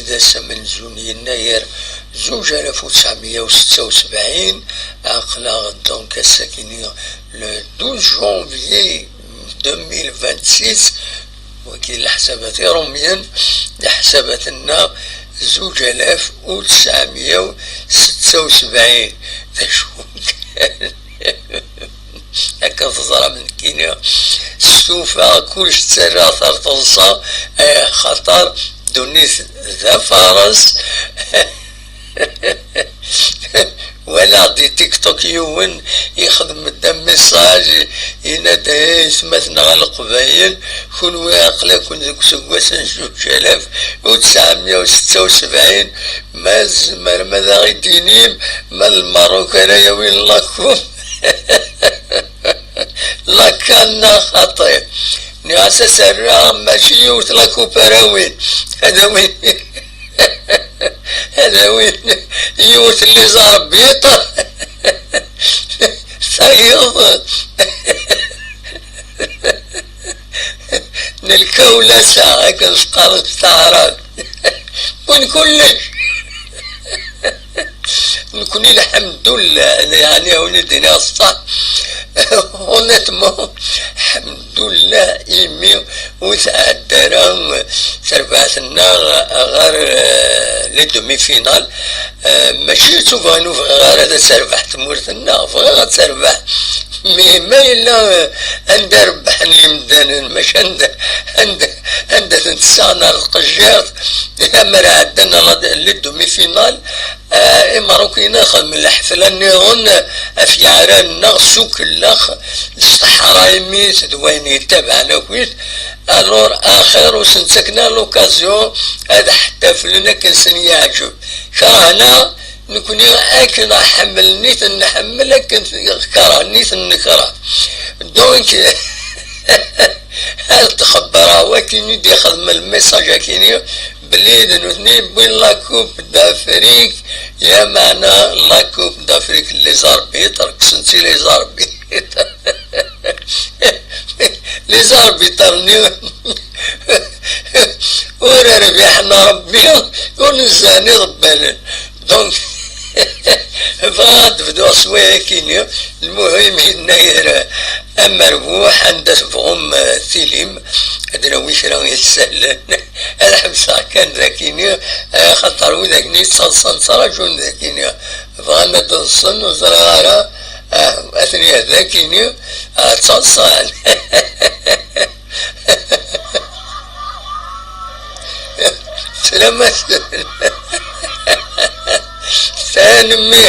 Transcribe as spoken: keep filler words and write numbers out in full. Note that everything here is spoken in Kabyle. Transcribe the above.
d ass amenzu n yennayer zuǧ alaf u tesɛemya u setta u sebɛin, aql-aɣ donc ass-akini le douze janvier deux mille vingt-six, wagi leḥsabat irumyen, leḥsabat-nneɣ zuǧ alaf u tesɛemya u setta u sebɛin. D acu kan, akken teẓram nekkini stufaɣ, kullec ttarraɣ ar teḍsa, eh, xaṭer ddunit d afares. Walaɣ di TikTok yiwen ixdem-d am message, yenna-d: "Ay atmaten ɣer Leqbayel, kunwi aql-aken deg useggas n zuǧ alaf u tesɛemya u setta u sebɛin, ma tzemrem ad aɣ-id-tinim ma d Lmerruk ara yawin la coupe." La canne, neɣ xaṭi. Nniɣ-as: "Ad s-rreɣ mačči yiwet la coupe ara awin, ad awin, ad awin yiwet n les arbitres." Tayeḍ n lkawlasa, akken s-qqaren s taɛrabt. Win kullec. Nekni, lḥemdullah, yeɛni, a wen-d-iniɣ ṣṣeḥ, honnêtement, lḥemdullah, imi ur tɛedda ara terbaɛt-nneɣ ɣer, eh, les demi-finales. Eh, mačči d tuga inu bɣiɣ ara ad terbeḥ tmurt-nneɣ, bɣiɣ ad terbeḥ. Mais ma yella, eh, anda rebbḥen yimdanen, mačči anda, anda, anda ten-tessaɣen ar tqejjirt, amer ɛeddan ɣer les demi-finales, eh, Imeṛṛukiyen ad xedmen lḥefla nniḍen ɣef yeɛrar-nneɣ s ukellex, s teḥraymi d wayen yettabaɛen akk-it. Alors, axir ur sen-ttaken ara l'occasion ad ḥtaflen akken sen-yeɛǧeb. Kerhen-aɣ, nekni akken ḥemmlen i ten-nḥemmel, akken kerhen i ten-nekreh. Donc, ad txebber wakken i d-ixdem lmessage akini, belli d nutni wwin la Coupe d'Afrique, lameɛna la Coupe d'Afrique les arbitres, kksen-tt i les arbitres. Les arbitres-nni ur rbiḥen Rebbi, ur nezzhen iḍebbalen. Donc, bɣiɣ ad d-bduɣ s wayakini. Lmuhim, yennayer amerbuḥ, anda tebɣum, eh, tilim, ad d-nawi kra isallen. Ad ḥebseɣ kan dakini, eh, axaṭer widak-nni yettaḍsan ttraǧun dakini. Bɣan ad ḍsen, ur ẓriɣ ara, ah, atni dakini, ah, ttaḍsan. Sslam-asen. Tanemmirt.